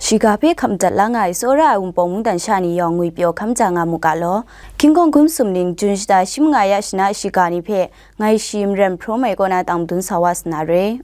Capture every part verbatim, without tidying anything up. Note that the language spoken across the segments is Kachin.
Shiga hpe hkam dat la nga ai tsawra ai Wunpawng mungdan sha ni yawng ngwipyaw hkam ja nga mu ga law. Hkying hkawng hkum sumning, Jun shata shi manga ya shana shiga ni hpe ngai shi Maren Hpraw Mai kaw na tang madun sa wa sa na re.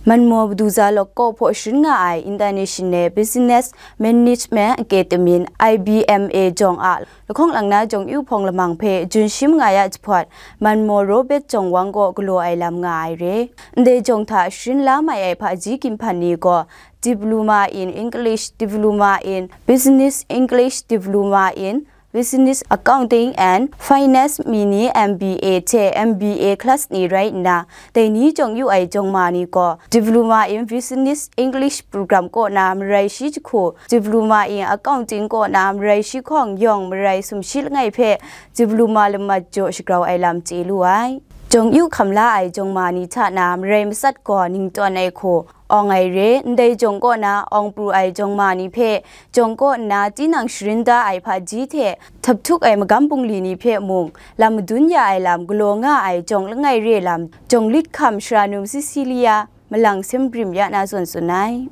Manmaw Baduza Lawk kaw hpaw sharin nga ai International Business Management Academy, I B M A jawng a lahkawng lang na jawng yu hpawng lamang hpe Jun shi manga ya jahpawt Manmaw Robert Jawng Wang kaw galaw ai lam nga ai re. Ndai jawng hta sharin la mai ai hpaji ginhpan ni gaw Diploma in English, Diploma in Business English, Diploma in Business Accounting and Finance Mini M B A hte M B A class ni rai nna, dai ni jawng yu ai jawng ma ni gaw, Diploma in Business English Program kaw na marai shi jahku, Diploma in Accounting kaw na marai shi hkawng yawng marai sumshi langai hpe Diploma lamat jaw shagrau ai lam chye lu ai. Jawng yu hkam la ai jawng ma ni hta na marai matsat gaw ningtawn ai hku awng ai re, ndai jawng kaw na awng pru ai jawng ma ni hpe, jawng kaw nna tinang sharin da ai hpaji hte, htap htuk ai magam bungli ni hpe mung, lam madun ya ai lam galaw nga ai jawng langai re lam, jawng lit hkam shara num Cecilia Malang Sembrim ya na zawn tsun ai.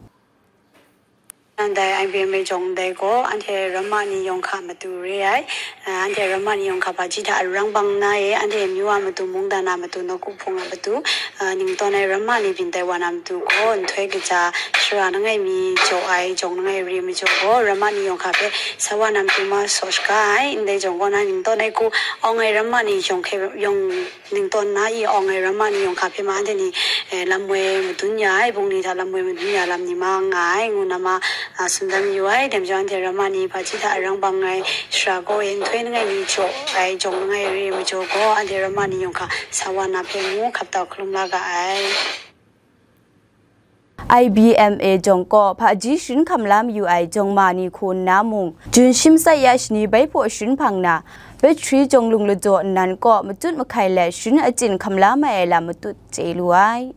Ndai I B M A jawng ndai gaw, anhte ramma ni yawng hka matu re ai. Ah, anhte ramma ni yawng hka hpaji hta arang bang na e, anhte amyu a matu, mungdan a matu, nawku hpung a matu, ah, ningtawn ai ramma ni byin tai wa na matu gaw, nhtoi kaja shara langai mi jaw ai, jawng langai re majaw gaw, ramma ni yawng hka hpe sa wa na matu ma saw shaga ai. Ndai jawng kaw na ningtawn ai hku awng ai ramma ni yawng hke, yawng ningtawn na i awng ai ramma ni yawng hka hpe ma anhte ni, eh, lam woi madun ya ai, bungli hta lam woi madun ya lam ni ma nga ai, ngu na ma, ah, tsun dan yu ai. Dai majaw anhte ramma ni hpaji hta arang bang ai shara gaw e, nhtoi langai mi jaw ai, jawng langai re majaw gaw, anhte ramma ni yawng hka sa wa na hpe ngu hkap tau hkalum la ga ai. I B M A jawng kaw hpaji sharin hkam la mayu ai jawng ma ni hku nna mung, Jun shi matsat ya shani bai hpaw sharin hpang na, Battery jawng lung ladaw nnan kaw matut mahkai let sharin achyin hkam la mai ai lam matut chye lu ai.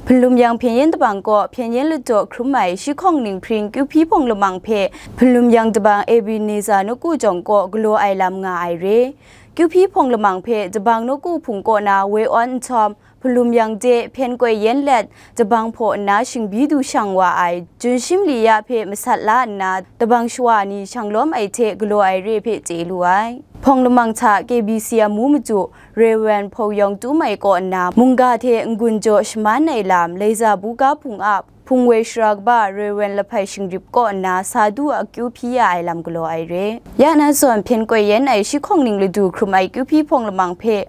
Hpinlum yang Hpyen Yen Dabang kaw Hpyen Yen ladaw hkrum ai shi hkawng ninghpring Kyu Hpyi hpawng lamang hpe Hpinlum yang Dabang Ebenezer Nawku jawng kaw galaw ai lam nga ai re. Kyu Hpyi hpawng lamang hpe Dabang Nawku hpung kaw na woi awn nhtawm, Hpinlum yang de hpyen koi yen let, Dabang hpaw nna shingbi du shang wa ai, Jun shi mali ya hpe masat la nna, Dabang shawa ni shang lawm ai hte galaw ai re hpe chye lu ai. Hpawng lamang hta K B C amu madu, Reverend Hpaw Yawng Tum Ai kaw nna, mungga hte n-gun jaw shaman ai lam, Laiza buga hpung a hpung woi sara kaba, Reverend Lahpai Shingrip kaw nna, sa du akyu hpyi ya ai lam galaw ai re. Ya na zawn, hpyen koi yen ai shi hkawng ning ladu hkrum ai Kyu Hpyi hpawng lamang hpe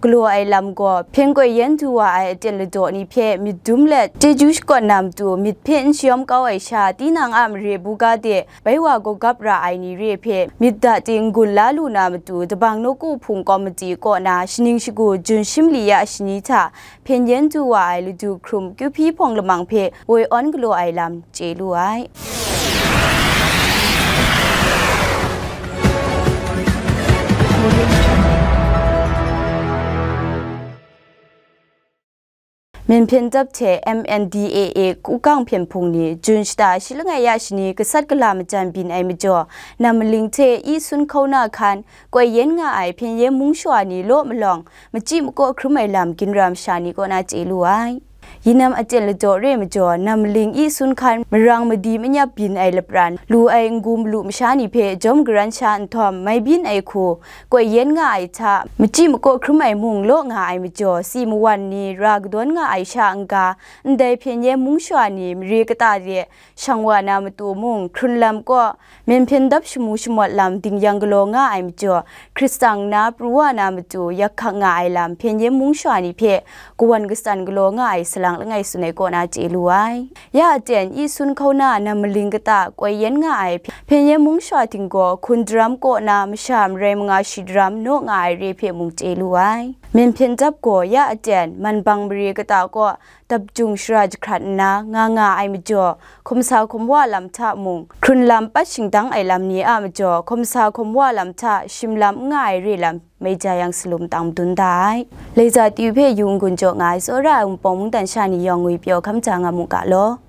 galaw ai lam gaw, hpyen koi yen du wa ai aten ladaw ni hpe myit dum let, chyeju shakawn na matu, myit hpe n shayawm kau ai sha, tinang a mare buga de, bai wa gawgap ra ai ni re hpe myit da ting gun la lu na matu, Dabang Nawku hpung kawmiti kaw na shaning shagu Jun shi mali ya shani hta hpyen yen du wa ai ladu hkrum Kyu Hpyi hpawng lamang hpe woi awn galaw ai lam chye lu ai. Myen hpyen dap hte M N D A A Kukang hpyen hpung ni Jun shata shi langai ya shani gasat gala majan byin ai majaw, Nam Maling hte Isun Hkauna hkan koi yen nga ai Hpyen Yen mung shawa ni law malawng, machyi makaw hkrum ai lam ginra masha ni kaw na chye lu ai. Yinam aten ladaw re majaw, Nam Maling Isun hkan marang madi manyap byin ai lapran, lu ai n-gu malu masha ni hpe jawm garan sha nhtawm, mai byin ai hku, koi yen nga ai hta, machyi makaw hkrum ai mung law nga ai majaw, si mawan ni ra kadawn nga ai sha n-ga, ndai Hpyen Yen mung shawa ni mare kata de shang wa na matu mung, hkrun lam kaw, myen hpyen dap shamu shamawt lam dingyang galaw nga ai majaw, Hkristan na pru wa na matu yak hkak nga ai lam Hpyen Yen mung shawa ni hpe kawan katsan galaw nga ai salang langai tsun ai kaw na chye lu ai. Ya aten Isun Hkauna Nam Maling kata koi yen nga ai Hpyen Yen mung shawa ting gaw, hkun daram kaw na masha marai manga shi daram naw nga ai re hpe mung chye lu ai. Minpin dap gaw ya aten, manbang mare kata kaw dap jung shara jahkrat nna nga nga ai majaw, hkum sa hkum wa lam hta mung, hkrun lam pat shingdang ai lam ni a majaw, hkum sa hkum wa lam hta shim lam n nga ai re lam, mai ja yang salum tang madun da ai. Laiza tyu hpe yu n-gun jaw nga ai tsawra ai Wunpawng mungdan sha ni yawng ngwi pyaw hkam ja nga mu ga law.